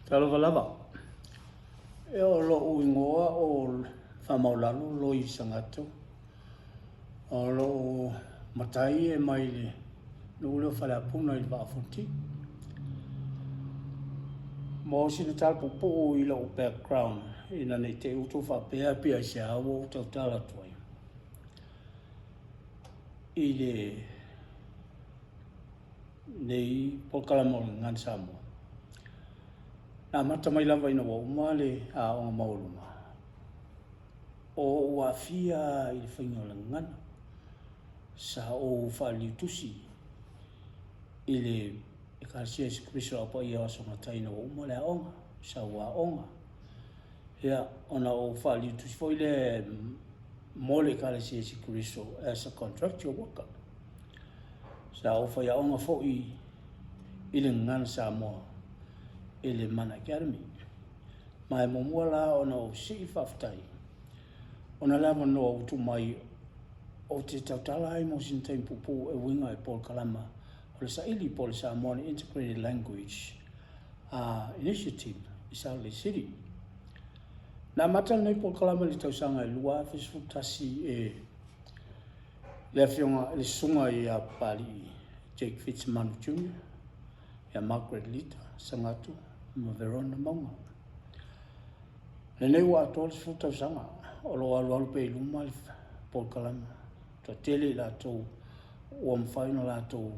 Talofa lava. E o lo'u igoa o Faamaulalo Loi Sagato. O lo'u matai e mai le nuu lea o Faleapuna i le Vaa o Fonoti. Mo sina tala puupuu i lo'u background ina ne i te i ua outou faapea pe aisea ua ou tautala atu ai i le nei polokalame o le Gagana Samoa. Na amata mai lava ina ua uma le aoga maualuga, o ou aafia i le faiga o le gagana. Sa ou faaliliutusi i le Ekalesia Iesu Keriso o le Au Paia o Aso Gata ina ua uma le aoga, sa ou aoga. Ia, ona ou faaliliutusi foi lea mo le Ekalesia Iesu Keriso as a contractual worker. Sa ou faiaoga foi i le Gagana Samoa i le Mana Academy. Ma e muamua la ona ou sii faafetai ona le avanoa ua tuu mai ou te tautala ai mo sina taimi puupuu e uiga i polokalama o le saili po o le Samoan Integrated Language uh, Initiative i Salt Lake City. Na amata lenei polokalama i le tausaga e 2011 e le afioga le susuga ia Papalii Jake Fitzmanu Jr., ia Margaret Lita Sagatu ma Verona Mauga. Lenei ua atoa le 10 tausaga o lo o alualu pea i luma le polokalama. Toatele i latou ua mafai ona latou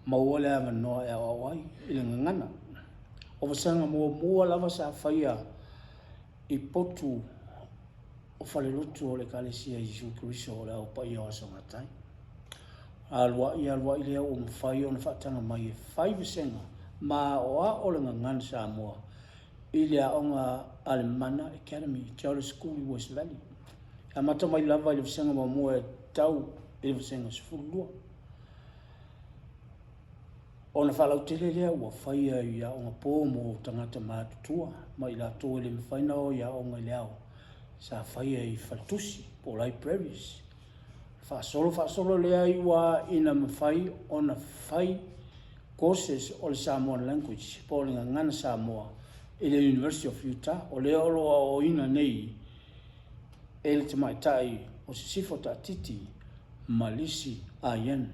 maua le avanoa e aoao ai i le gagana. O vasega muamua lava sa faia i potu o falelotu o le Ekalesia Iesu Keriso o le Ao Paia o Aso Gatai. Aluai aluai lea ua mafai ona faataga mai e fai vasega ma aoao le gagana Samoa i le aoga a le Mana Academy Charter School i West Valley. E amata mai lava i le vasega muamua e tau i le vasega 12. Ona faalautele lea ua faia i aoga po mo tagata matutua ma i latou e le mafai ona o i aoga i le ao, sa faia i faletusi po o libraries. Faasolo faasolo lea i ua ina mafai ona fai courses o le Samoan language po o le gagana Samoa i le University of Utah, o lea o lo o aoaoina nei e le tamaitai o Sisifo Taatiti ma Lisi Ayen.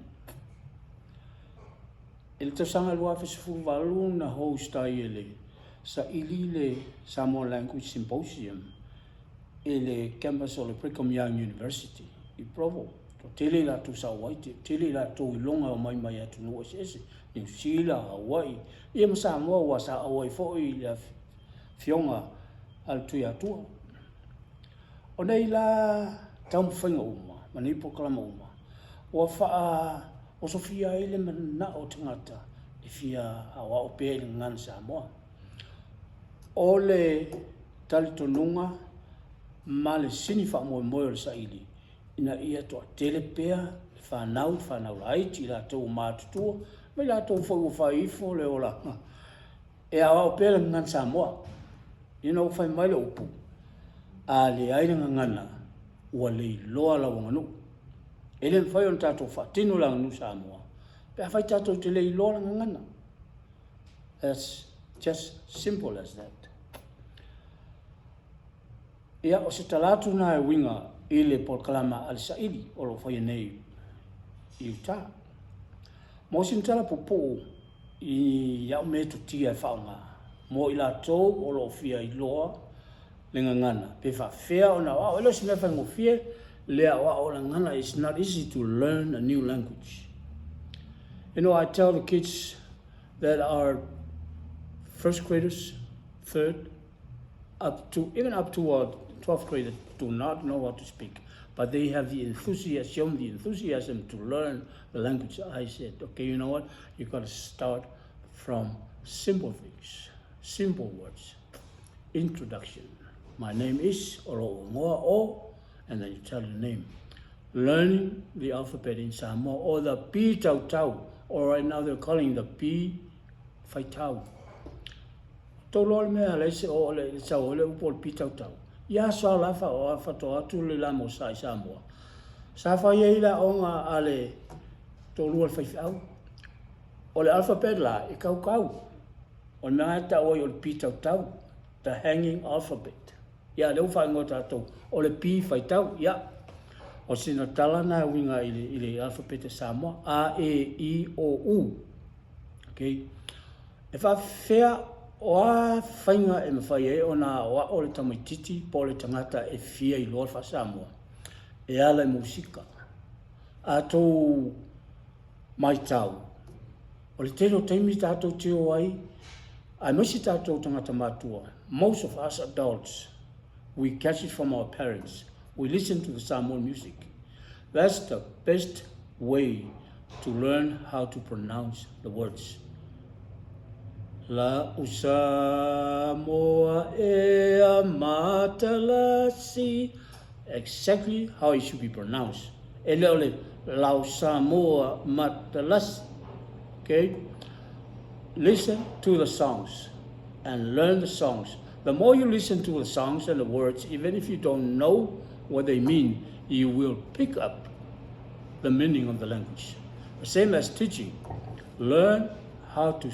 I le tausaga 2018 na host ai e le saili le Samoa Language Symposium i le campus o le Brigham Young University i Provo. Toatele i latou sa auai, toatele i latou iloga e omai mai atunuu eseese, Niu Sila, Hawaii, ia ma Samoa ua sa auai foi i le afioga a le Tuiatua. O nei la taumafaiga uma ma nei polokalama uma, ua faaosofia ai le manao o tagata e fia aoao pea i le gagana Samoa. O le talitonuga ma le sini faamoemoe o le saili ina ia toatele pea le fanau, le fanau laiti, i latou ua matutua ma i latou foi ua fai ifo le olaga E aoao pea le gagana Samoa. Ina ua fai mai le upu, a leai le gagana, ua le iloa lau aganuu. E le mafai ona tatou faatino le aganuu Samoa pe afai tatou te le iloa le gagana. That's just simple as that. Ia, o se tala atu lena e uiga i le polokalama a le saili o lo o faia nei i Utah. Mo sina tala puupuu i au metotia e faaaoga mo i latou o lo o fia iloa le gagana pe faafefea ona aoao. E le o se mea faigofie le aoao o le gagana. It's not easy to learn a new language. You know, I tell the kids that are first graders, third, up to, even up to a 12th grader do not know how to speak, but they have the enthusiasm, the enthusiasm to learn the language. I said, okay, you know what? You got to start from simple things, simple words. Introduction. My name is Olo O, and then you tell your name. Learning the alphabet in Samoa, or the P Tau Tau, or right now they're calling the P Faitau. Tou loa le mea leai se o le sau ai le upu o le pitautau. Ia aso a la fa o a faatoa atu le lamo sa i Samoa. Sa fai ai le aoga a le toalua le faifeau. O le alphabet la e kaukau. O le mea lena e tau ai o le P tautau, the hanging alphabet. Ia, lea ua faaigoa tatou o le P faitau. Ia, o sina tala na e uiga i le, i le alphabet Samoa, A, E, I, O, U. Okay. E faafefea o a faiga e mafai ai ona aoao le tamaititi po o le tagata e fia iloa le faa-Samoa e ala i musika. A tou matau, o le tele o taimi tatou te o ai, aemaise tatou tagata matua, most of us adults, we catch it from our parents. We listen to the Samoan music. That's the best way to learn how to pronounce the words. La Samoa e a matalasi. Exactly how it should be pronounced. E le o le Lau Samoa matalasi. Okay? Listen to the songs and learn the songs. The more you listen to the songs and the words, even if you don't know what they mean, you will pick up the meaning of the language. The same as teaching. Learn how to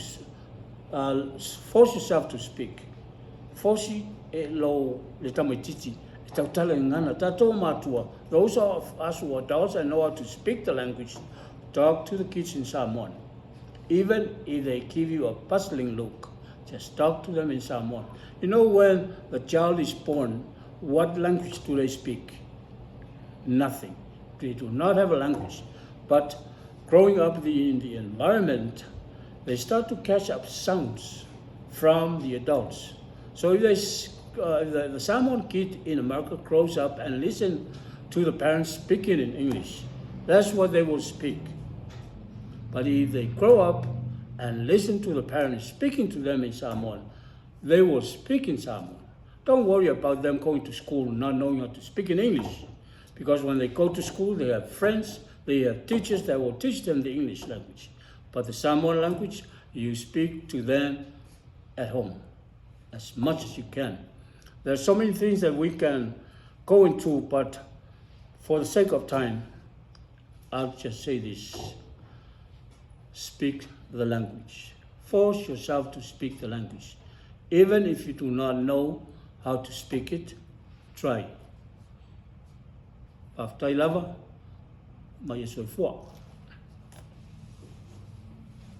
force yourself to speak. Force e lo le tamaititi e tautala i gagana. Tatou matua, those of us who are adults and know how to speak the language, talk to the kids in Samoan. Even if they give you a puzzling look, just talk to them in Samoan. You know, when the child is born, what language do they speak? Nothing. They do not have a language. But growing up in the environment, they start to catch up sounds from the adults. So if the Samoan kid in America grows up and listen to the parents speaking in English, that's what they will speak. But if they grow up and listen to the parents speaking to them in Samoan, they will speak in Samoan. Don't worry about them going to school not knowing how to speak in English. Because when they go to school, they have friends, they have teachers that will teach them the English language. But the Samoan language, you speak to them at home as much as you can. There are so many things that we can go into, but for the sake of time, I'll just say this. Speak the language. Force yourself to speak the language. Even if you do not know how to speak it, try. Faafetai lava, ma ia soifua.